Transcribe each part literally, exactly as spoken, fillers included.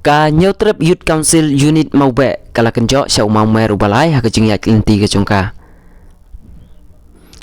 Ka Hynñiewtrep Youth Council Unit Mawbeh ka la kynjoh sha u mawmer uba lai ha ka jingïaid lynti ka jong ka.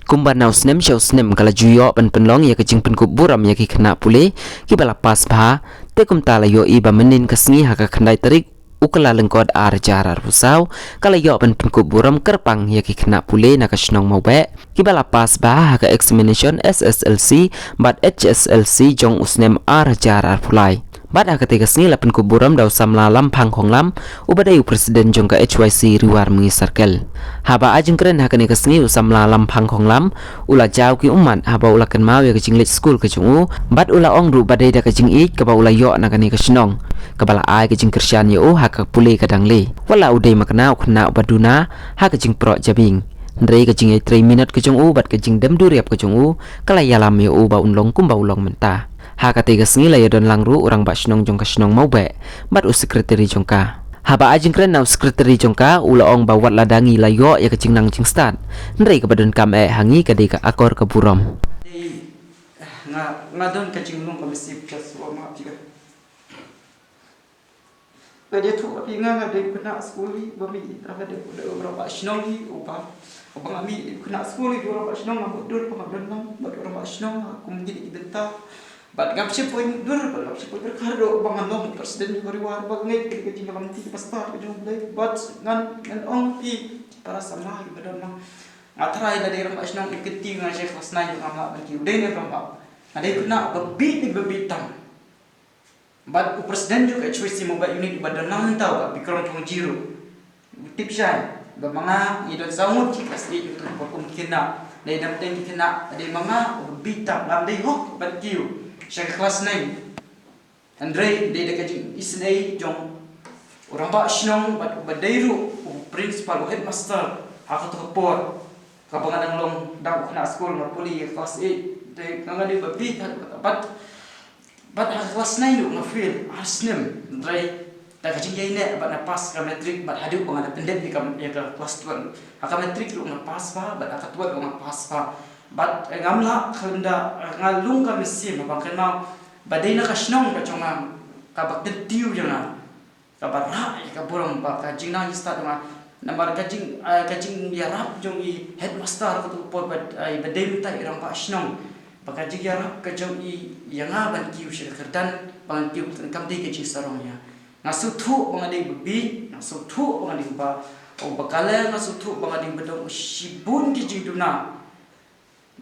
Kumba na u snem sha u snem ka la ju ïoh ban pynlong ïa ka jingpynkup burom ïa ki khynnah pule kiba la pass bha, te kumta la ïohi ba mynnin ka sngi ha ka khyndai tarik u Kyllalyngkot ar hajar arphew saw, ka la ïoh ban pynkup burom kyrpang ïa ki khynnah pule na ka shnong Mawbeh kiba la pass bha ha ka examination S S L C bad H S L C jong u snem ar hajar arphew lai. Bad ha katei ka sngi la pynkup burom da u samla Lamphang Khonglam, uba dei u president jong ka H Y C Ri War Mengi Circle. Haba ai jingkren ha kane ka sngi u samla Lamphang Khonglam u la jaw ki ummat haba u la kynmaw ïa ka jingleit skul ka jong u, bad u la ong ruh ba dei da ka jingïeit kaba u la ïoh na kane ka shnong kaba la ai ka jingkyrshan ïa u ha ka pule ka dang leh. Wat la u dei makna u khynnah uba duna ha ka jingproh jabieng, hynrei ka jingïatrei minot ka jong u bad ka jingdem duriap ka jong u ka la ïalam ïa u ba un long kumba u long mynta. Ha katei ka sngi la ïadon lang ruh u rangbah shnong jong ka shnong Mawbeh bad u secretary jong ka. Haba ai jingkren na u secretary jong ka u la ong ba wat lada ngi la ïoh ïa ka jingnang jingstad, hynrei kaba donkam eh ha ngi ka dei ka akor ka burom. Nga, nga don ka jinglong ka mynsiem ka shuwa ma phi ka. Ka jia thuh phi nga, nga dei khynnah skul hi, ba mi, nga dei khynnah u rangbah shnong hi, uba, uba nga mi khynnah skul hi, u rangbah shnong nga mutdur ba nga don lang bad u rangbah shnong ha kum kine ki bynta. Bad ngam shym poi mutdur, bad ngam shym poi pyrkhat ruh ba ngan long president jong ka Ri War, ba nga ngeit ka jingïalam ti ka pastor ka jong U Blei. Bad ngan, ngan ong phi para samla kiba don lang, nga tharai lada i rangbah shnong i kynti nga sha klas nine ngam lah ban kiew, dei ne rangbah. Nga dei khynnah ba bieit ne ba bieit tam. Bad u president jong ka H Y C Mawbeh Unit uba don lang mynta u Bah Bikram Thongji ruh u tip shai ba ma nga ngi don saw ngut ki klas eight, ngi don por kum ki khynnah. Dei dam teng ki khynnah, dei ma nga uba bieit tam, ngam dei hok ban kiew sha ka klas nine. Hynrei dei da ka jingisynei jong u rangbah shnong bad uba dei ruh u principal, u headmaster ha kato ka por, kaba nga dang long dang u khynnah skul, nga pule ïa ka klas eight, dei nga, nga dei ba bieit ha, bad Bad ha ka klas nine ruh nga fail ar snem, hynrei da ka jingïaineh bad nga pass ka matric, bad haduh ba nga da pyndep ïa ka, ïa ka klas twelve. Ha ka matric ruh nga pass bha, bad ha ka twelve ruh nga pass bha. Bad, eh, ngam lah khlem da, eh, nga lung ka mynsiem, haba nga kynmaw ba dei na ka shnong ka jong nga kaba kyntiew ïa nga, kaba rah ïa ka burom, ba ka jingnang jingstad jong nga. Namar ka jing, ah, ka jingïarap jong i headmaster kato ka por ba, ah, ba dei mynta i rangbah shnong, ba ka jingïarap ka jong i ïa nga ban kiew sha ka kyrdan ba ngan kiew, kam dei ka jingsarong ïa nga. Nga sngewthuh ba nga dei ba bieit, nga sngewthuh ba nga dei ba, oh, ba kale, nga sngewthuh ba nga dei ba don shibun ki jingduna.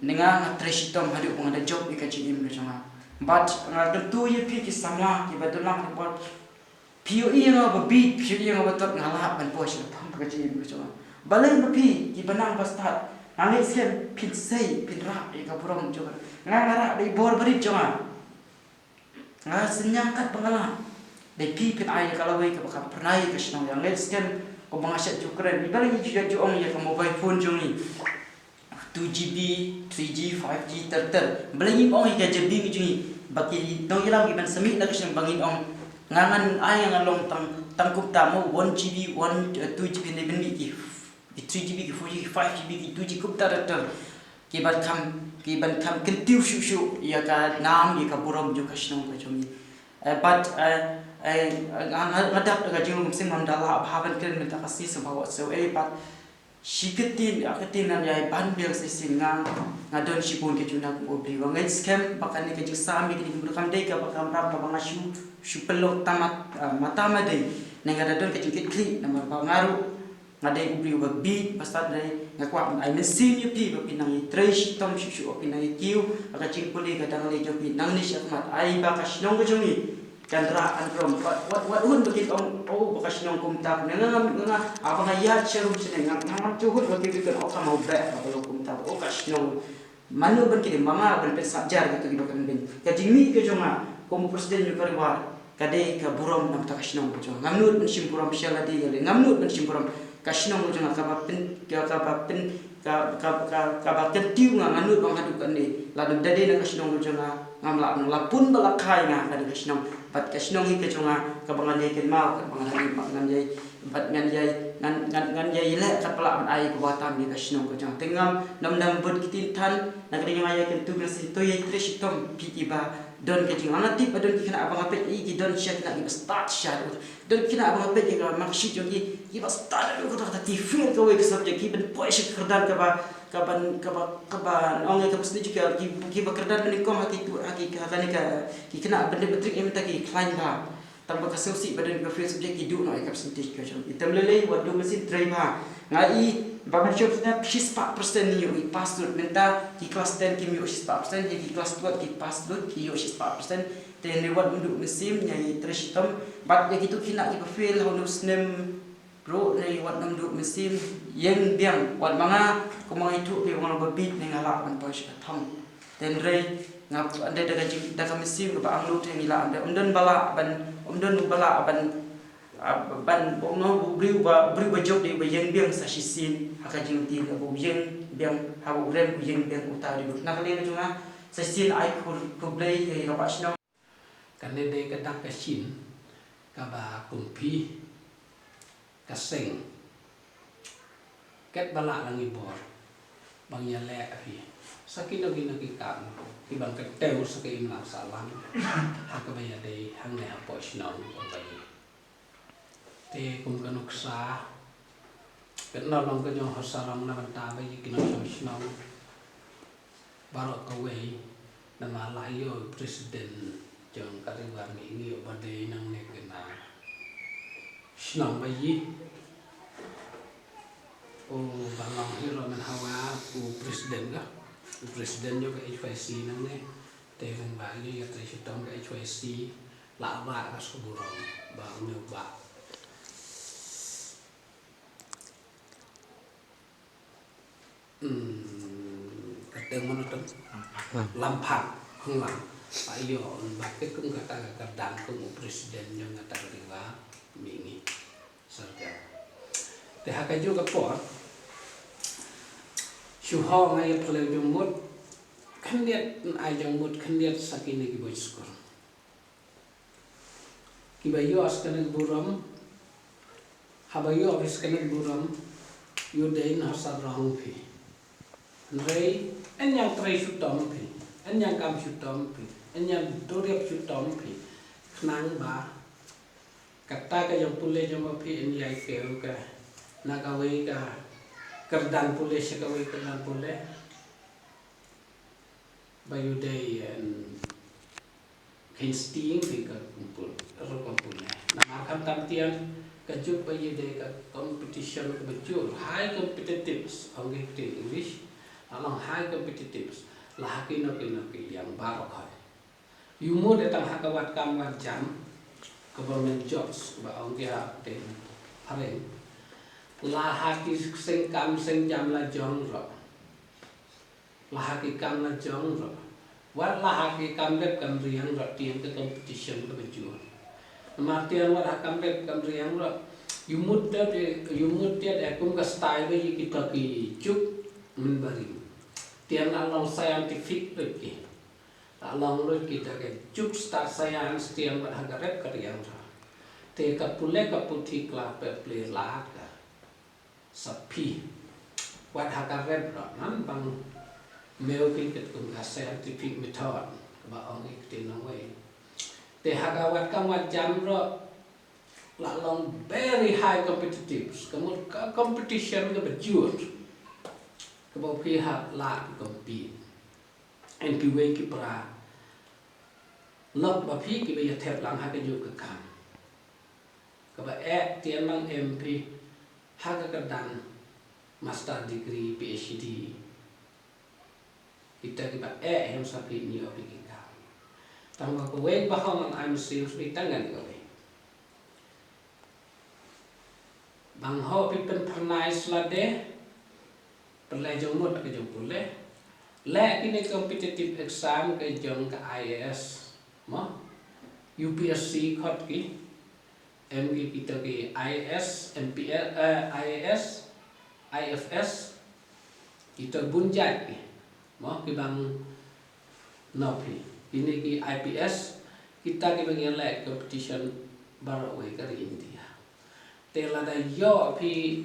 Nga, nga trei shitom haduh ba nga da jop ïa ka jingim ka jong nga. Bad nga kyntu ïa phi ki samla kiba don lang ha bor. Phi ïohi ïa nga ba bieit, phi ïohi ïa nga ba tot, nga lah ban poi sha la phang ka jingim ka jong nga. Balei ma phi kiba nang ba stad, nga ngeit skhem phin sei, phin rah ïa ka burom jong nga. Nga, nga rah da i bor barit jong nga. Nga synñiang katba nga lah. Dei phi phin ai ïa ka lawei kaba kham phyrnai ïa ka shnong. Nga ngeit skhem kumba nga shait ju kren, balei ngi ju, ju ong ïa ka mobile phone jong ngi two G B, three G, five G ter ter. Balei ngim ong ïa ka jabieng jong ngi ba ki nongïalam kiban sa mih na ka shnong ba ngin ong, nga, ngan ai, ngan long tang, tang kumta mo, one G B, one, eh, two G B, ne ban mih ki, ki three G B, ki four G, ki five G B, ki two G, kumta ter ter. Kiban kham, kiban kham kyntiew shuh shuh ïa ka nam, ïa ka burom jong ka shnong ka jong ngi. Eh, bad, eh, eh, nga, nga, nga dap da ka jinglong mynsiem, ngam da lah bha ban kren mynta ka sngi sngewbha wat sngewbha, eh, bad shi ktien, ïa ktien ngan ïai ban biang shisien, nga, nga don shibun ki jingduna kum u briew. Nga ngeit skhem ba kane ka jingsam ïa kine ki briew kam dei kaba kamram kaba nga shu, shu pynlong tang mat, ah, mata madei. Ne nga da don ka jingkitkhlieh namar ba nga ruh nga dei u briew ba bieit, ba stad, dei nga kwah ban ai mynsiem ïa phi ba phin nang ïatrei shitom shuh shuh, ba phin nang ïakiew ha ka jingpule ka dang leh jong phi nangne shakhmat, ai ba ka shnong ka jong ngi kan rah kan burom. Wat, wat, wat hun ba kin ong, oh, ba ka shnong kumta kumne. Nga, nga, nga, haba nga ïaid sharum shane, nga, nga, ngam ju hun ba kin, kin ong, ka Mawbeh ba ka long kumta, oh, ka shnong. Mano ban kynmaw, ma nga ban pynsah jar kito kiba kynmaw. Ka jingmih ka jong nga kum u president jong ka Ri War ka dei ka burom na ka bynta ka shnong ka jong nga. Ngam nud ban shim burom sha lade ïa lade, ngam nud ban shim burom. Ka shnong ka jong nga kaba pyn, ka, kaba pyn, ka, ka, ka, kaba kyntiew nga, ngam nud ban haduh kane. Lada ym da dei na ka shnong ka jong nga, ngam lah ban, la pun ba la kha ïa nga kane ka shnong. Bad ka shnong hi ka jong nga kaba ngan ïai kynmaw, kaba ngan ïai, ngan ïai, bad ngan ïai, ngan, ngan, ngan ïai leh katba lah ban ai kaba tam ïa ka shnong ka jong nga. Te ngam, ngam, ngam bud ktien than, na ka dei nga ïai kyntu, ngan sa ïai trei shitom, phi kiba Don ka jinglang, nga tip ba don ki khynnah ba nga peit ïa ki, don shisha ki khynnah kiba stad shisha. Don ki khynnah ba nga peit ïa ka marksheet jong ki, kiba stad haduh katta katta, ki fail kawei ka subject, ki ban poi sha ka kyrdan kaba, kaba, kaba, kaba ong ïa ka physical, ki, kiba kyrdan ba nyngkong ha ki tu, ha ki, ha kane ka, ki khynnah ban dep matric, ïa mynta ki khlaiñ bha. Tang ba ka sngewsih ba don kiba fail subject, ki duh noh ïa ka percentage ka jong ki. Te lei lei wat duh mynsiem, trei bha. Nga i ba mynshwa snem shispah percent ïoh i pass lut, mynta ki class ten kim ïoh shispah percent, ïa ki class twelve ki pass lut, ki ïoh shispah percent. Te ne wat ym duh mynsiem, ïa i trei shitom. Bad ïa kitu ki khynnah kiba fail ha une u snem ruh ne wat ym duh mynsiem, ïeng biang, wat ma nga, kum ma nga ithuh phi ba nga long ba bit ne nga lah ban poi sha ka thong. Te hynrei nga dei da ka jing, da ka mynsiem kaba angnud te ngi lah ban, ym don ba lah ban, ym don ba lah ban, ah, ban, ym don u briew ba, briew ba jop dei ba ïeng biang sa shisien ha ka jingthied, ba u ïeng biang, haba u rem u ïeng biang uta dei ba. Na ka liang jong nga sa shisien ai khur, khublei ïa i rangbah shnong. Kane dei ka dak ka shin kaba kum phi ka seng. Kat ba lah la ngi bor ban ïaleh phi sa kino kino ki kam kiban kyntiew sa ka imlang sahlang ha kaba ïadei hangne hapoh shnong jong phi. Te kum ka nuksa, katno long ka jong ha sarong na bynta ba ïa ki nongshong shnong baroh kawei, namar la ïoh u president jong ka Ri War Mihngi uba dei nangne ka na shnong ba ïeit. U ba long hi ruh mynhawa u president ka, u president jong ka H Y C nangne. Te lyngba ïa ka trei shitom ka H Y C la ba ka sngewburom ba une u bah. Hmm, ka teng mano teng? Lamphang, Honglang. Ba ïoh, ba peit kum kata ka kyrdan kum u president jong kata ka Ri War Mihngi Circle. Te ha kajuh ka por, shu hok nga ïa phylliew jingmut khyndiat, ai jingmut khyndiat sa kine ki boy skur. Kiba ïoh sa kane ka burom, haba ïoh phi sa kane ka burom, ïoh dei na ha sarong phi. Hynrei yn ïa trei shitom phi, yn ïa kam shitom phi, yn ïa duriap shitom phi. Khnang ba kata ka jong pule jong phi yn ïa kiew ka na kawei ka kyrdan pule sha kawei kyrdan pule. Ba ïoh dei, em, kein sting phi ka kumpul, rukom pule. Namar khamtam tiang ka juk ba ïoh dei ka competition kaba jur, high competitives, ong ki te English, la long high competitives, la ha kino kino ki liang baroh. Ïoh mut tang ha ka wad kam wad jam, government jobs, ba ong ki ha te phareng. La ha ki seng kam seng jam la jong ruh. La ha ki kam la jong ruh. Wat la ha ki kam rep kam riang ruh tiang ka competition kaba jur. Namar tiang wat ha kam rep kam riang ruh, ïoh mut te, ïoh mut te kum ka style ba ïa kita ki juk mynbarim. Tiang la long scientific ruh ki. La long ruh kita ki juk start science tiang wat ha ka rep ka riang ruh. Te ka pule ka puthi kla pep le la ka. Sa phi. Wat ha ka rep ruh, nan bang meo phi kat kum ka scientific method, kaba ong ïa kti nongwei. Te ha ka wad kam wad jam ruh, la long very high competitive, ka mut ka competition kaba jur. Kaba phi hap la compete. Yn kiwei ki para lok ba phi kiba ïa thep lang ha ka juk ka kam. Kaba eh tiang lang em phi ha ka kyrdan master degree, PhD. Kita kiba eh hem sa phi nyo phi ki kam. Tang ba kawei ba hong ang ai mynsiem sa phi tang ngan kawei. Bang hok phi pynphyrnai slade, pynleh jong mut ka jong pule. Leh kine competitive exam ka jong ka I A S, mo? U P S C khot ki. Em ki kita ki I A S, M P S, eh, I A S, I F S, kita bun jait ki. Mo, ki bang nop hi. Kine ki I P S, kita ki bang ïaleh competition baroh wei ka ri India. Te lada ïoh phi,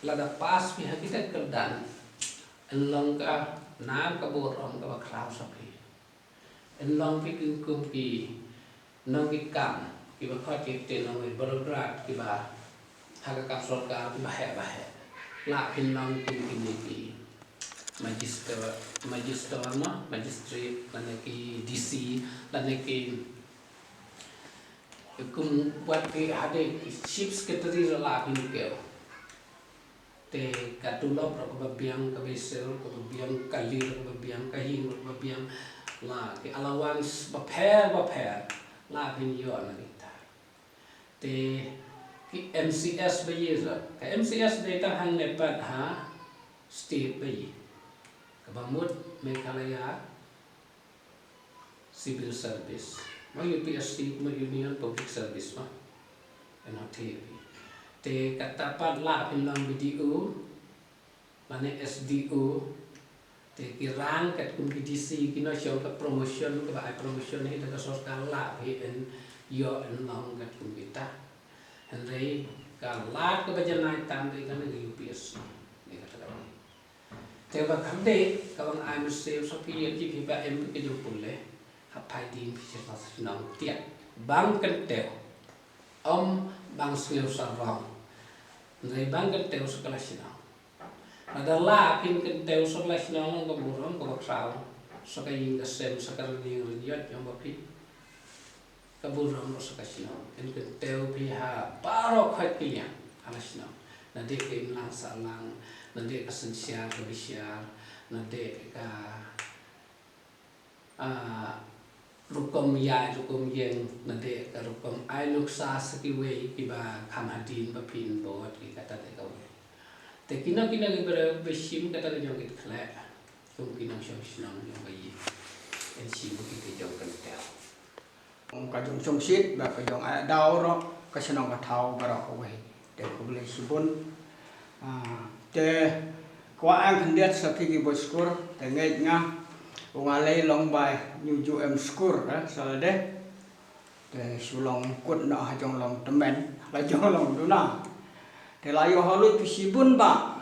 lada pass phi ha kita kyrdan, yn long ka nam ka burom kaba khraw sa phi. Pynlong phi kum ki nongkitkaam kiba khot ki te nong bureaucrat kiba ha ka kam sorkar kiba heh ba heh. Lah pynlong kum kine ki magister, magister ma, magistrate, lane ki D C, lane ki kum wat ki hadeh ki chief secretary ruh lah pynkew. Te ka tulop ruh kaba biang, ka beisew ruh kaba biang, ka lih ruh kaba biang, ka hing ruh kaba biang. La ki allowance bapher bapher la pynïoh na kita. Te ki M C S ba ïa ruh, ka M C S dei tang hangne pat ha state ba ïa. Kaba mut Meghalaya Civil Service, ma U P S C, ma Union Public Service, ma en hot heavy. Te kata pat la pynlong B D O, lane S D O. Te ki rang katkum ki D C, ki nongshong ka promotion, kaba ai promotion hi da ka sorkar la phi en ïoh en long katkum kita. Hynrei ka lad kaba janai tam dei kane ka U P S C. Dei kata ka dei. Te ba kham dei, ka bang ai mynsiem sa phi ïa ki phi ba em ka jong pule. Hap phai dien phi sha shnong tiak. Bang kyntew. Ym bang sngew sarong. Hynrei bang kyntew sa ka la shnong. Lada la phin kyntew sa ka la shnong ka burom kaba khraw. Sa ka ïing ka sem sa ka rynïeng rynïot jong ba phi. Ka burom ruh sa ka shnong. Phin kyntew phi ha baroh khoit ki liang ha la shnong. Nadei ka imlang sahlang, nadei ka synshar ka bishar, nadei ka, ah, rukom ïaid rukom ïeng, nadei ka rukom ai nuksa sa kiwei kiba kham hadien ba phin bud ki kata dei kawei. Te kino kino ki briew ba shim kata ka jong ki khleh. Kum ki nongshong shnong jong ba ïing. Yn shim ki ki jong kyntew. Ka jong shongshit, ba ka jong ai daw ruh, ka shnong ka thaw baroh kawei. Te khublei shibun. Ah, te kwah ai khyndiat sa phi ki buit skur, te ngeit nga, u nga lei long ba ñu ju em skur, eh, sa lade. Te shu long kut noh ha jong long tymmen, la jong long duna. Te la ïoh haloi phi shibun ba.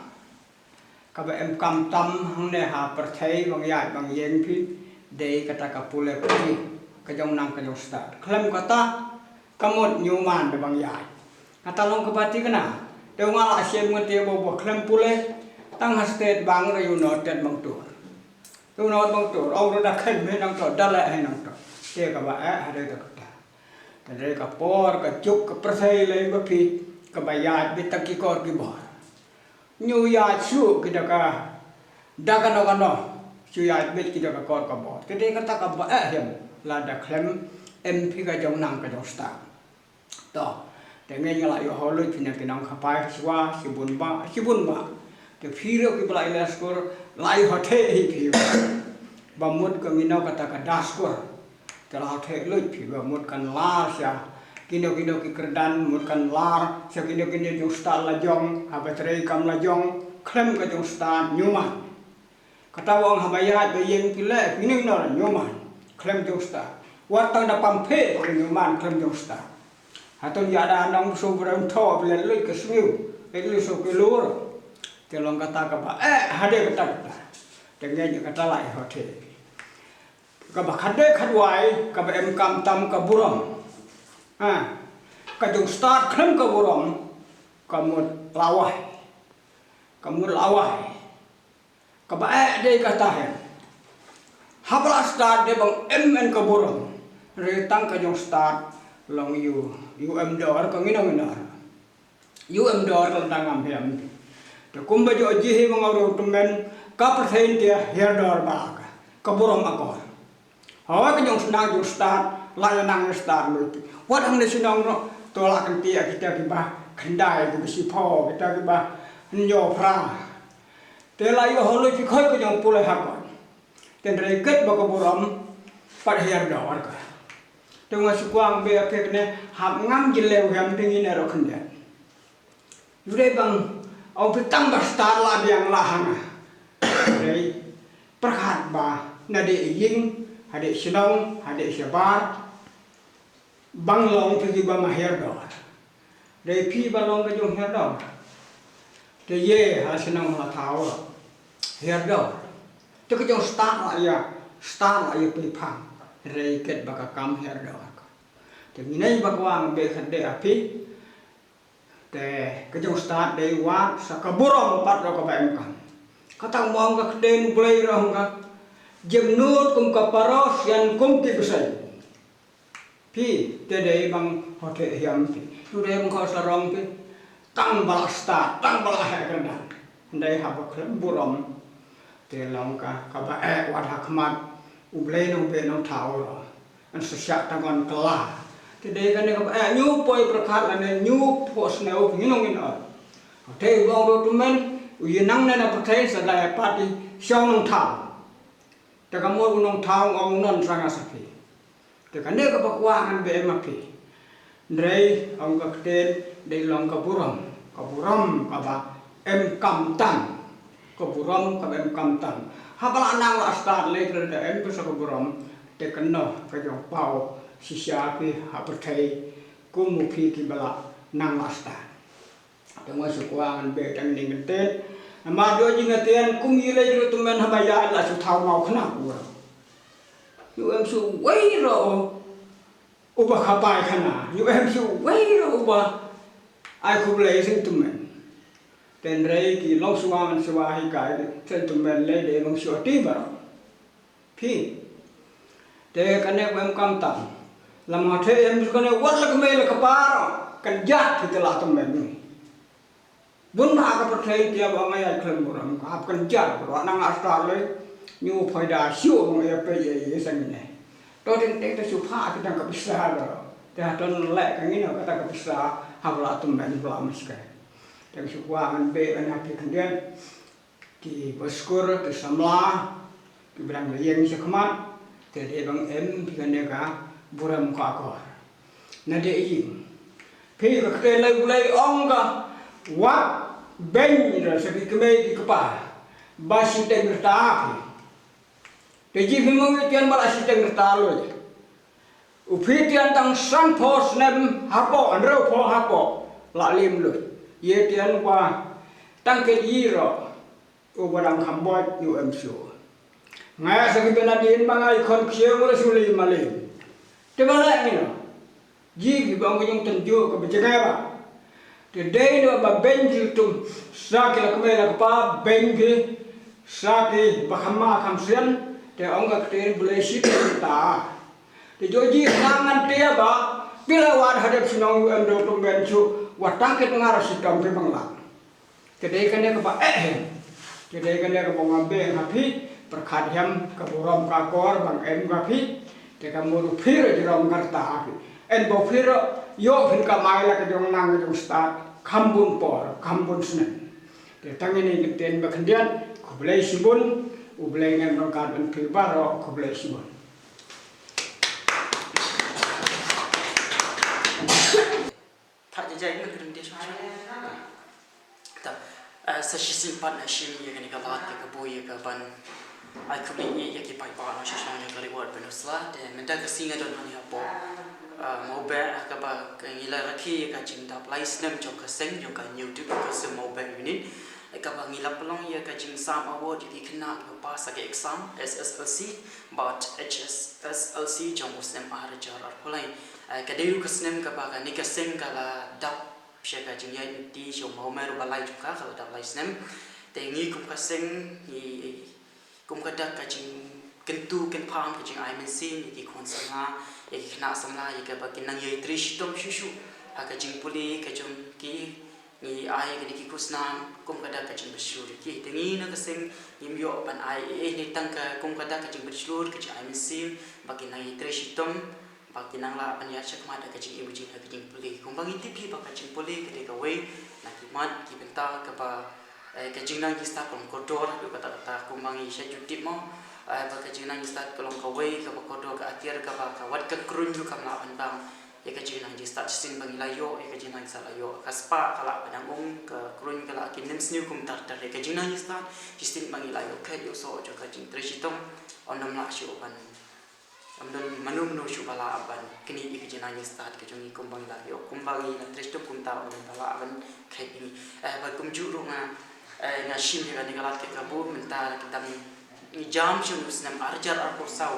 Kaba em kam tam hangne ha pyrthei bang ïaid bang ïeng phi, dei kata ka pule pule, ka jong nang ka jong stad. Khlem kata, ka mut ñiuman da bang ïaid. Kata long kaba thikna, te u nga la shem ngan te ba ba khlem pule, tang ha state bang ra u nor tet bang tur. U nor bang tur, ong ra da khlem he nang to, da leh he nang to. Te kaba eh, ha dei da kata. Ka dei ka por, ka juk, ka pyrthei lei ba phi, kaba ïaid bit tang ki kor ki bor. Ñu ïaid shuh ki da ka, da kano kano, shu ïaid bit ki da ka kor ka bor. Te dei kata kaba eh hem, lada khlem em phi ka jong nang ka jong stad. To, te ngeit nga la ïoh haloi phi na ki nongkhapai shuwa, shibun ba, shibun ba. Te phi ruh kiba la ïaleh skur, la ïoh theh hi phi. Ba mut ka ngino kata ka da skur. Te la theh lut phi ba mut kan lar sha kino kino ki kyrdan, mut kan lar sha kino kino jong stad la jong, haba trei kam la jong, khlem ka jong stad ñiuman. Kata ba ong haba ïaid ba ïeng phi leh, kino kino la ñiuman, khlem jong stad. Wat tang da pam phe, khlem ñiuman, khlem jong stad. Hato ïa da nong shu bren tho, blen lut ka sngew, lut shu ki lur. Te long kata kaba, eh, hade kata kata. Te ngeit kata la ïoh theh. Kaba khatdei khatwai, kaba em kam tam ka burom. Ha. Ka jong stad khlem ka burom, ka mut lawai. Ka mut lawai. Kaba eh dei kata hem. Haba la stad dei bang em en ka burom. Re tang ka jong stad long ïu, ïu em dor ka ngino ngino. Ïu em dor ka dang am hem. Te kumba jong ji hi bang ru tymmen ka pyrthei te hiar dor ba ka. Ka burom akor. Hawa ka jong shnong jong stad, la ïa nang ïa stad lut. Wat hangne shnong ruh, to la kynti ïa kita kiba khyndai kiba shiphew, kita kiba hynñiew phra. Te la ïoh haloi phi khoi ka jong pule ha kot. Te hynrei kat ba ka burom pat hiar dor ka. Te nga shu kwang ba ïa phi kane hap ngam jylliew hem phi ngin ïa ruh khyndiat. Yu dei bang, ong phi tang ba stad la biang la ha nga. Dei pyrkhat ba na dei ïing, ha dei shnong, ha dei shabar. Bang long phi kiba ma hiar dor. Dei phi ba long ka jong hiar dor. Te ïa ha shnong ha thaw hiar dor. Te ka jong stad la ïa, stad la ïa phi phang. Hynrei kat ba ka kam her da ka. Te ngi nei ba kwah ban beh khatdei ha phi. Te ka jong stad dei wat sa ka burom pat ruh kaba em kam. Kata mo ong ka ktien Blei ruh ong ka. Jemnud kum ka paros, sian kum ki bseiñ. Phi, te dei bang hote hiam phi. Tu dei bang khos la rong phi. Tang ba la stad, tang ba la heh kyrdan. Dei haba khlem burom. Te long ka, kaba eh wat ha khmat. U Blei nong beh nong thaw ruh. Yn sa shah tang ngon kylla. Te dei kane kaba eh ñu poi pyrkhat lane ñu poi sniew ngi nong ngin ot. Te u ong ruh tymmen, u ïa nang ne na pyrthei sa dei pat i shong nong thaw. Te ka mut u nong thaw ong non sa nga sa phi. Te kane kaba kwah ngan beh ma phi. Hynrei ong ka ktien dei long ka burom, ka burom kaba em kam tam. Ka burom kaba em kam tam. Haba la nang la stad lei te da em phi sa ka burom. Te kano ka jong paw shisha phi ha pyrthei kum u phi kiba la nang la stad. Te nga shu kwah ngan beh tang ning ktien. Namar jong jingktien kum i lei ruh tymmen haba ïa la shu thaw maw khana u. Ïoh em shu wei ruh uba kha paikana. Ïoh em shu wei ruh uba ai khublei sngewtymmen. Te hynrei ki long shuwa ngan shuwa hi kai sngewtymmen lei dei long shuwa ti baroh. Phi. Te kane kaba em kam tam. Lam ha the em shu kane wat la kmie la kpa ruh kan jat phi te la tymmen. Bun ba ka pyrthei te ba nga ïa khlem burom ka hap kan jat ruh nang a stad lei. Ñu phaida shu ong ïa phi ïa ïa sang ne. To teng teng te shu pha ki dang ka pisa ruh. Te ha ton leh ka ngi no kata ka pisa ha ba la tymmen ba la mushkil. Te shu kwah ngan beh ban ha phi khyndiat. Ki ba skur, ki samla, ki ba dang ïeng shakhmat, te dei bang em phi kane ka burom ka akor. Na dei ïing. Phi ka ktien lei Blei ong ka wat beiñ da sa ki kmie ki kpa. Ba shiteng rta phi. Te ji phi mong ïa tian ba la shiteng rta loi. U phi tian tang sanphew snem hapoh, hynriewphew hapoh, la lim lut. Ïa tian ba tang ke ji ruh, u ba dang kham bot, u em shu. Nga sa ki bena din ba nga i khon ksiew ruh shu lim ma lim. Te ba la ngi no. Ji phi ba ong ka jong tynjuh ka ba jngai ba. Te dei no ba beiñ phi tum sa ki la kmie la kpa, beiñ phi sa ki ba kham ma kham sian, te ong ka ktien Blei shiteng rta. Te jong ji nang ngan te ba phi la wad hadep shnong u em dong tum ben shu wat tang kit ngar shitom phi bang la. Te dei kane kaba eh hem. Te dei kane kaba nga beh ha phi pyrkhat hem ka burom ka akor bang em ha phi. Te ka mut u phi ruh jrong ka rta ha phi. En ba u phi ruh ïoh phin kamai la ka jong nang ka jong stad kham bun por kham bun snem. Te tang ine ki ktien ba khyndiat, khublei shibun, U Blei un nang ryngkat bad phi baroh, khublei shibun. Tha jai jai ngan kren de shong shong. Ta, eh, sa shisien pat nga shim ïa kane ka lad ka kabu ïa ka ban ai khublei ïa ki paidbah na shong shong jong ka Ri Wad Pynursla, te mynta ka sngi nga don hangne hapoh, eh, Mawbeh, ha kaba ka ngi la rakhe ïa ka jingdap lai snem jong ka seng jong ka New Democracy Mawbeh Unit. Kaba ngi la pynlong ïa ka jingsam award ïa ki khynnah kiba pass ha ka exam S S L C bad H S S L C jong u snem ar hajar arphew lai. Eh, ka dei ruh ka snem kaba kane ka seng ka la dap sha ka jingïaid lynti sha u mawmai ruh ba lai jong ka, ka la dap lai snem. Te ngi kum ka seng, ngi kum ka dak ka jingkyntu kynpham, ka jingai mynsiem ïa ki khun samla, ïa ki khynnah samla, ïa kaba kin nang ïai trei shitom shuh shuh ha ka jingpule ka jong ki. Ngi ai ïa kine ki khusnam kum ka dak ka jingbishur ïa ki. Te ngi na ka seng ngim ïoh ban ai ei ei ne tang ka kum ka dak ka jingbishur, ka jingai mynsiem ba kin nang ïai trei shitom, ba kin nang lah ban ïaid shakhmat ha ka jingim ka jingim ha ka jingpule. Kumba ngi tip hi ba ka jingpule ka dei kawei na ki mat ki bynta kaba, eh, ka jingnang jingstad ka long kordor haduh katta katta. Kumba ngi shait ju tip mo, eh, ba ka jingnang jingstad ka long kawei kaba kordor, ka atiar kaba ka wat ka kruiñ ruh kam lah ban bam ïa ka jingnang jingstad. Shisien ba ngi la ïoh ïa ka jingnang jingstad, la ïoh ka spah ka lah ban dang ong, ka kruiñ ka lah kin nym sniew kumta ter ter. Ïa ka jingnang jingstad shisien ba ngi la ïoh kheit ïoh soh jong ka jingtrei shitom, ym don lah shuh ban, ym don mano mano shuh ba lah ban knieh ïa ka jingnang jingstad ka jong ngi kumba ngi la ïoh, kumba ngi la trei shitom kumta, ym don ba lah ban kheit ïa ngi. Eh, bad kumjuh ruh nga, eh, nga shim ïa kane ka lad ka kabu mynta ka dang ngi jam shuh u snem ar hajar arphew saw.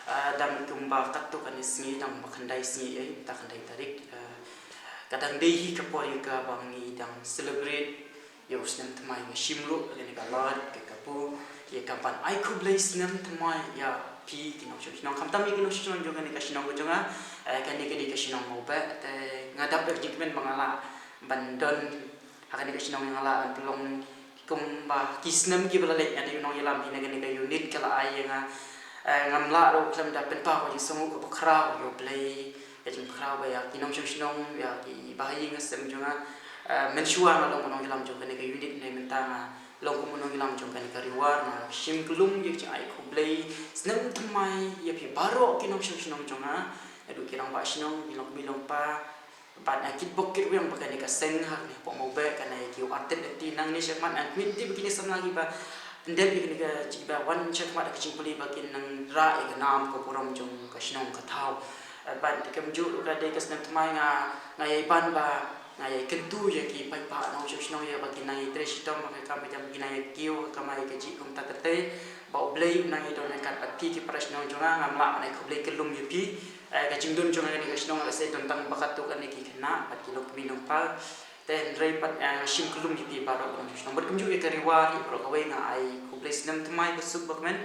Ah, dang kumba katto katne sngi, dang ba khyndai sngi, eh, mynta khyndai tarik, ah, ka dang dei hi ka por ïa kaba ngi dang celebrate ïa u snem thymmai. Nga shim ruh ïa kane ka lad ka kapu ïa ka ban ai khublei snem thymmai ïa phi ki nongshong shnong, khamtam ïa ki nongshong shnong jong kane ka shnong ka jong nga, eh, kane ka dei ka shnong Mawbeh. Te nga dap da ka jingkmen ba nga lah ban don ha kane ka shnong, nga lah ban pynlong kumba ki snem kiba la leit. Nga dei u nongïalam hi na kane ka unit, ka la ai ïa nga, eh, ngam lah ruh khlem da pynpaw ka jingsngewnguh kaba khraw ïa U Blei, ka jingpynkhraw ba ïa ki nongshong shnong, ïa ki bahaïing hasem jong nga, eh, mynshuwa nga long u nongïalam jong kane ka unit, hynrei mynta nga long kum u nongïalam jong kane ka Ri War. Nga shim kyllum ïa ka jingai khublei snem thymmai ïa phi baroh ki nongshong shnong jong nga, naduh ki rangbah shnong, ki longkmie longkpa, bad nga kitbok kitrwiang ba kane ka seng ha kane hapoh Mawbeh kan ai ïa ki artylli nangne shakhmat. Nga kyrmen ba kine samla kiba ndep ïa kane ka jingba wan shakhmat ha ka jingpule ba kin nang rah ïa ka nam ka burom jong ka shnong ka thaw. Eh, bad te kumjuh ruh ka dei ka snem thymmai, nga, nga ïai ban ba nga ïai kyntu ïa ki paidbah nongshong shnong ïa ba kin nang ïai trei shitom ha ka kam ka jam, kin nang ïai kiew ha ka kamai kajih. Kumta kata ba U Blei un nang ïai don ryngkat bad phi ki para shnong jong nga. Ngam lah ban ai khublei kyllum ïa phi. Eh, ka jingdon jong nga ha kane ka shnong lehse don tang ba katto katne ki khynnah bad ki longkmie longkpa. Te hynrei pat, eh, nga shim kyllum ïa phi baroh ki nongshong shnong bad kumjuh ïa ka Ri War hi baroh kawei. Nga ai khublei snem thymmai basuk bakmen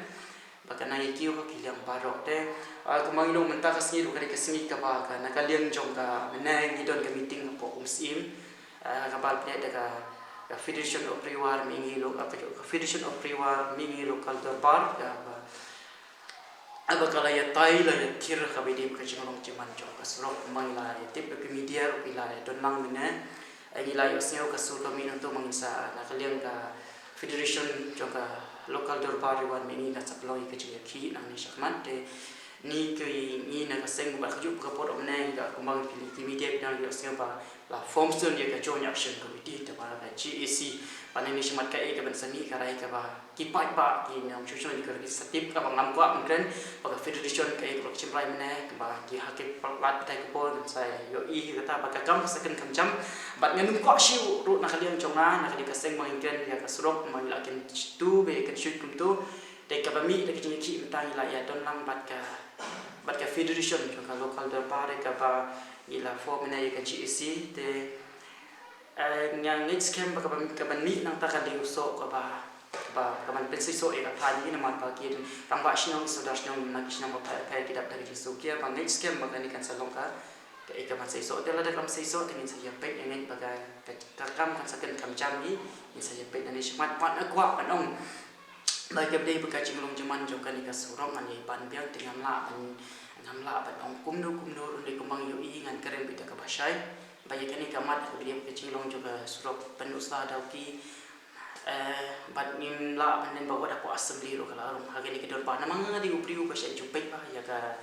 ba kan nang ïa kiew ha ki liang baroh. Te, eh, kumba ngi ong, mynta ka sngi ruh ka dei ka sngi kaba ka, na ka liang jong ka mynne ngi don ka meeting hapoh Umsyiem, eh, kaba la pynleit da ka, ka Federation of Ri War Mihngi Lo-, ka, ka Federation of Ri War Mihngi Local Dorbar, kaba, kaba ka la ïatai la ïathir kaba ïadei bad ka jinglong jingman jong ka surok. Kumba ngi la ïatip da ka media ruh, ki la ïadon lang mynne. Eh, ngi la ïohsngew ka sur ka mih nangto, ma ngin sa, na ka liang ka Federation jong ka Local Dorbar Ri War Mihngi kan sa pynlong ïa ka jingïakhih nangne shakhmat. Te ngi ki, ngi na ka seng bad kajuh ka por mynne, ngi ka, kumba ngi, ki media phi dang ïohsngew ba la form soon ïa ka Joint Action Committee, te ba ka J A C. Bad nangne shakhmat kaei kaba sa mih, ka rai kaba ki paidbah, ki nongshong shnong, ki, ki sa tip, kaba ngam kwah ban kren ba ka Federation kaei kaba la shim rai mynne, ba ki, ha ki palat batai ka por ngan sa ïohi ïa kata. Bad ka kam ka sa kren kham jam, bad ngan ym kwah shuh ruh na ka liang jong nga, na ka liang ka seng, ba ngin kren ïa ka surok, ba ngi la kyntu, ba ïa kynshuh kumto. Te kaba mih da ka jingïakhih mynta ngi la ïadon lang bad ka, bad ka Federation jong ka Local Dorbar kaba ngi la form mynne ïa ka J A C. Te, eh, nga ngeit skhem ba kaba, kaba mih nangta kan dei u soh kaba, kaba, kaban pynseisoh ïa ka thaiñ jong ngi, namar ba ki rangbah shnong, sordar shnong na ki shnong bapher bapher ki dap da ka jingsngewkhia. Ba ngeit skhem ba kane kan sa long ka, kaei kaban seisoh. Te lada kam seisoh te ngin sa ïa peit, nga ngeit ba ka, ka, ka kam kan sa kren kham jam hi, ngin sa ïa peit nangne shakhmat. Bad nga kwah ban ong ba ka dei ba ka jinglong jingman jong kane ka surok ngan ïai ban biang, te ngam lah ban, ngam lah ban ong kumno kumno ruh, hynrei kumba ngi ïohi, ngan kren beit da kaba shai. Ba ïa kane ka mat, ka dei ba ka jinglong jong ka surok Pynursla Dawki, eh, bad ngim lah ban len ba wat hapoh assembly ruh ka la rung ha kane ka dorbar. Namar nga dei u briew ba shait ju peit ba ïa ka,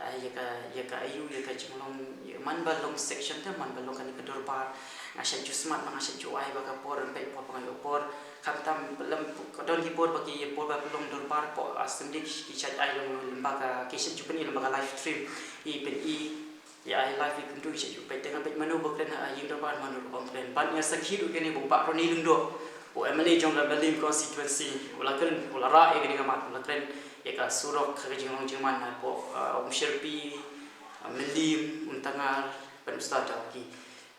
eh, ïa ka, ïa ka aïu, ïa ka jinglong, ïa, man ba long section te, man ba long kane ka dorbar, nga shait ju smat, nga shait ju ai ba ka por, peit por ba nga ïoh por. Khamtam lem, ka don ki por ba ki, por ba long dorbar hapoh assembly ki, ki shait ai long lyngba ka, ki shait ju pyni lyngba ka live stream. I pyni, ïa ai live, i kumtu ki shait ju peit. Te nga peit mano ba kren ha ïing dorbar, mano ruh bym kren. Bad nga sakhi ruh kane ba u Bah Ronnie Lyngdoh, u M L A jong ka Mylliem constituency, u la kren, u la rah ïa kane ka mat, u la kren ïa ka surok, ka jinglong jingman hapoh, uh, Umshyrpi, uh, Mylliem, Umtangar, Pynursla Dawki.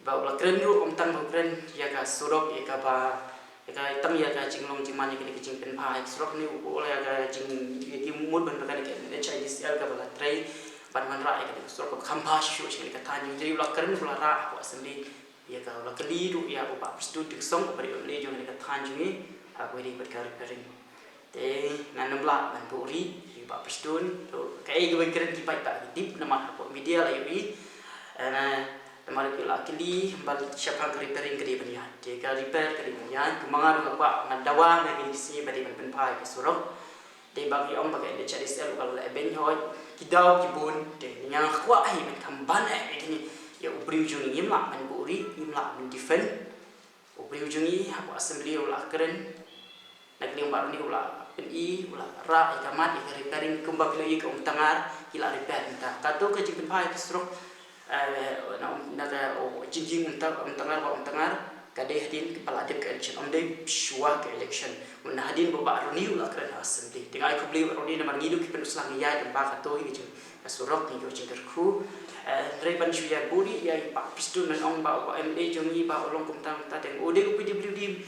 Ba u la kren ruh, ym tang ba u kren ïa ka surok, ïa kaba, ïa ka, tang ïa ka jinglong jingman, ïa ka, ïa ka jingpynbha ïa ka surok ne, u la ïa ka jing, ïa ki mut ban ba kane ka N H I D C L kaba la trei ban wanrah ïa ka surok kaba kham bha shuh shuh sha kane ka thaiñ jong ngi. U la kren, u la rah hapoh assembly ïa ka, u la kylli ruh ïa u Bah Prestone Tynsong, uba dei u M L A jong kane ka thaiñ jong ngi, ha kaba ïadei bad ka repairing. Te ngan ym lah ban buhrieh ïa u Bah Prestone, to kaei kaban kren ki paidbah ki tip, namar hapoh media la ïohi. Eh, na, namar ki la kylli ba shaphang ka repairing ka dei ban ïaid. Te ka repair ka dei ban ïaid, kumba nga ruh nga kwah, nga dawa na kine ki sngi ba dei ban pynbha ïa ka surok. Te ba ki ong ba ka N H I D C L ka la beiñ, hooid, ki daw ki bun, te nga kwah hi ban kham ban eh ïa kine, ïa u briew jong ngi, ngim lah ban buhrieh, ngim lah ban defend. U briew jong ngi hapoh assembly u la kren. Na ka liang Bah Ronnie u la pyni, u la rah ïa ka mat, ïa ka repairing, kumba phi la ïohi ka Umtangar, ki la repair mynta. Kato ka jingpynbha ïa ka surok, eh, na, na ka, oh, jingïing Umta-, Umtangar, Bah Umtangar, Ka dei hadien ba la dep ka election, ym dei shuwa ka election. Mynta hadien ba u Bah Ronnie u la kren ha assembly. Te nga ai khublei u Bah Ronnie namar ngi ruh ki pyndonkam ngi ïaid lyngba kato hi ka jing, ka surok, ngi ïoh jingkyrkhu. Eh, hynrei ban shu ïa buhrieh ïa i Bah Prestone ban ong ba u M L A jong ngi ba u long kumta kumta, te u dei u P W D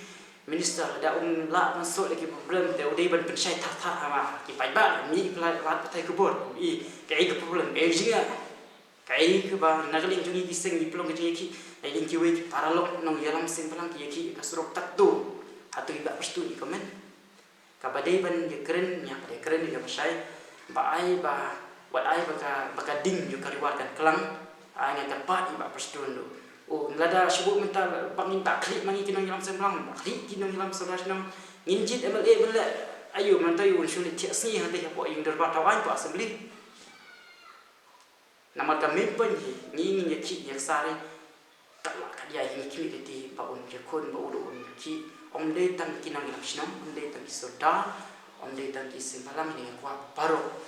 minister, lada um lah ban solve ïa ki problem te u dei ban pynshai thar thar ha ma ki paidbah, ngi ki lad pathai khubor, i kaei ka problem, kaei ka jingeh. Kaei kaba na ka liang jong ngi ki seng ngi pynlong ka jingïakhih, na ka liang kiwei ki paralok nongïalam seng bhalang ki ïakhih ka surok katto. Hato i Bah Prestone i comment? Kaba dei ban ïakren, ïa kaba dei kren ïa kaba shai. Ba ai ba, wat ai ba ka, ba ka ding jong ka Ri War kan klang. Ai nga kyrpad i Bah Prestone ruh. Oh, lada shu buh mynta ba ngin ba khlieh ma ngi ki nongïalam seng bhalang, ba khlieh ki nongïalam seng bhalang shnong. Ngin jied M L A ban leh aïu, mynta ïa un shu leit thiah sngi hangta hapoh ïing dorbar, thaw aiñ hapoh assembly. Namar ka main point hi, ngi ngin ïakhih ïa ka sari. Kat la kat ïa hi ngi khmih lynti ba un ïakhun ba u dei un khih. Ym dei tang ki nongïalam shnong, ym dei tang ki sordar, ym dei tang ki seng bhalang, ngi kwah baroh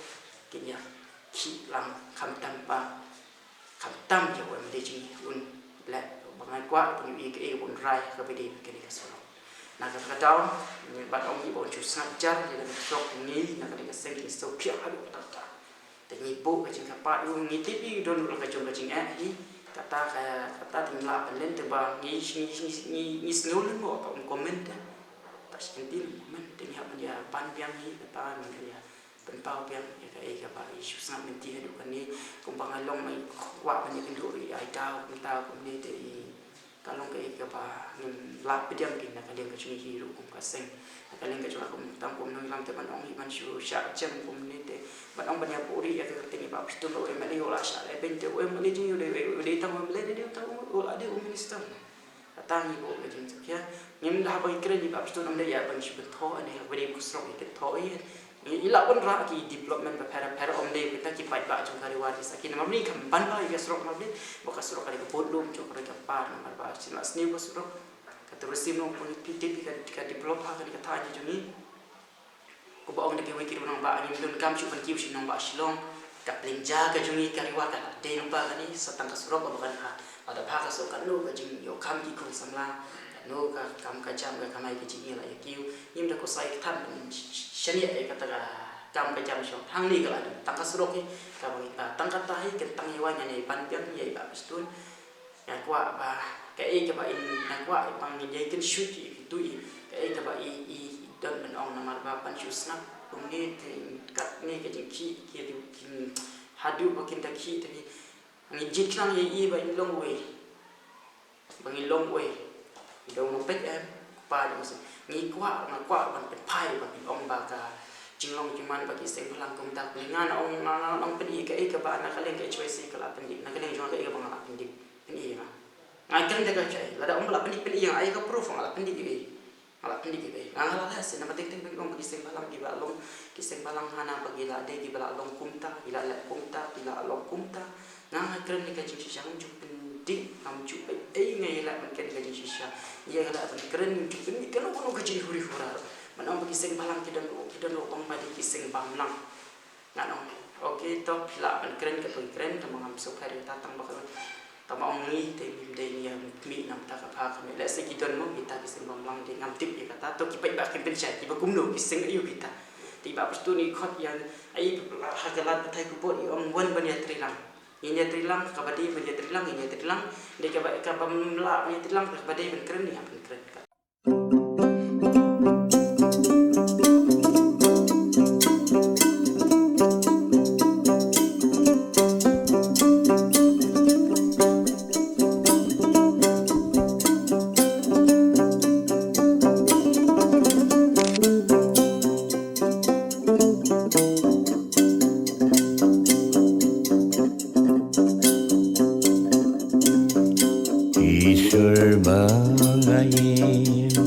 kin ïakhih lang khamtam ba, khamtam ïa u M L A jong ngi un leh ba nga kwah ba ngi ïohi kaei ba un rai ha kaba dei kane ka surok. Na kata ka daw, ngi bad ong ngi ba un shu sngap jar ïa kane ka surok, ngi na kane ka seng ngi sngewphiah haduh katta katta. Te ngi buh ka jingkyrpad, u ngi tip i don ruh la ka jong ka jingeh hi. Kata ka, kata te ngim lah ban len te ba ngi, ngi, ngi, ngi, ngi sngew lyngngoh ba um comment te. Ta shi kyntien um comment te ngi hap ban ïa pan biang hi, kata ngi hap ban ïa pynpaw biang ïa kaei kaba i shu sngap mynta haduh kane. Kumba nga long, i kwah ban ïakynduh ruh i ai daw kumta kumne te i Ka long kaei kaba ngin lah pdiang ki na ka liang ka jong ngi hi ruh kum ka seng. Na ka liang ka jong nga kum tang kum nongïalam te ban ong hi ban shu shah jem kumne te ban ong ban ïa buhrieh ïa ka kyrteng i Bah Prestone, u M L A u la shah leh beiñ te u M L A jong ngi u dei, u dei tang u M L A, dei tang u, u la dei u minister. Kata ngi buh ka jingsngewkhia. Ngim lah ban kren i Bah Prestone, ym dei ïa ban shu kynthoh ne ha ka dei ka surok ïa kynthoh ïa. Ngi lah ban rah ki development bapher bapher, ym dei kita ki paidbah jong ka Ri War ki sa ki namar ngi kam ban ba ïa ka surok namar dei ba ka surok ka dei ka bud lum jong ka ri ka par namar ba shisha sniew ka surok. Ka tourism nongpynïaid phi tip ka, ka develop ha kane ka thaiñ jong ngi. Kumba ong da kiwei ki nongbah, ngim donkam shuh ban kiew sha nongbah Shillong. Ka pynlyngjia ka jong ngi ka Ri War ka la dei lypa kane, sa tang ka surok kaba kan ha. Lada bha ka surok, kano ka jingïoh kham ki khun samla, kano ka kam ka jam, ka kamai ka jingim la ïa kiew. Ngim da kusa ïa ka than ban shaniah ïa kata ka kam ka jam shong. Hangne ka la dei tang ka surok hi, kaba ngi, ah, tang kata hi, kan tang ïa wai ngan ïa ban biang ïa i Bah Prestone. Nga kwah ba kaei kaba in, nga kwah ba ngin ïa kynshuh ïa kito i, kaei kaba i, i don ban ong namar ba ban shu sngap kumne te katne ka jingkhih ki, ki, haduh ba kin da khih te. Ngi jied khnang ïa i ba in long wei. Ba ngi long wei. I dong long peit em. Kpa dong sing. Ngi kwah, nga kwah ban pynphai ba ngi ong ba ka jinglong jingman ba ki seng bhalang kumta. Ngan ong, ngan ong pyn-i kaei kaba na ka liang ka H Y C ka la pyndep. Na ka liang jong nga kaei kaba nga la pyndep. Pyn-i nga. Nga kren da ka jai. Lada ong ba la pyndep pyn-i nga. Ai ka proof nga la pyndep ïa i. Nga la pyndep ïa i. Nga la leh shisha namar teng teng ba ngi ong ba ki seng bhalang kiba long. Ki seng bhalang hana ba ki la dei kiba la long kumta. Ki la leh kumta. Ki la long kumta. Nga, nga kren ïa ka jingshisha, ngam ju pyndep, ngam ju ei ei nga ïaleh ban kren ïa ka jingshisha. Ïaleh ban kren, ngam ju pyndep kano kano ka jinghuri hura. Ban ong ba ki seng bhalang ki don, ki don ruh ong ba dei ki seng bamlang. Ngan ong, okay, to phi lah ban kren kato phi kren, tangba ngam sngewpher ïa kata tangba ka, tangba ong ngi te ngim dei ngi ïa mih na kata ka pha ka mih. Lehse ki don mo kita ki seng bamlang te ngam tip ïa kata, to ki paidbah kin pynshai kiba kumno, ki seng aïu kita. Te i Bah Prestone i khot ïa, ai ha ka lad pathai khubor i ong wan ban ïatrei lang. Ngin ïatrei lang, kaba dei ban ïatrei lang, ngin ïatrei lang. Dei kaba, kaba ym lah ban ïatrei lang, kaba dei ban kren, ngin ïa ban kren. Ishwar ba nga im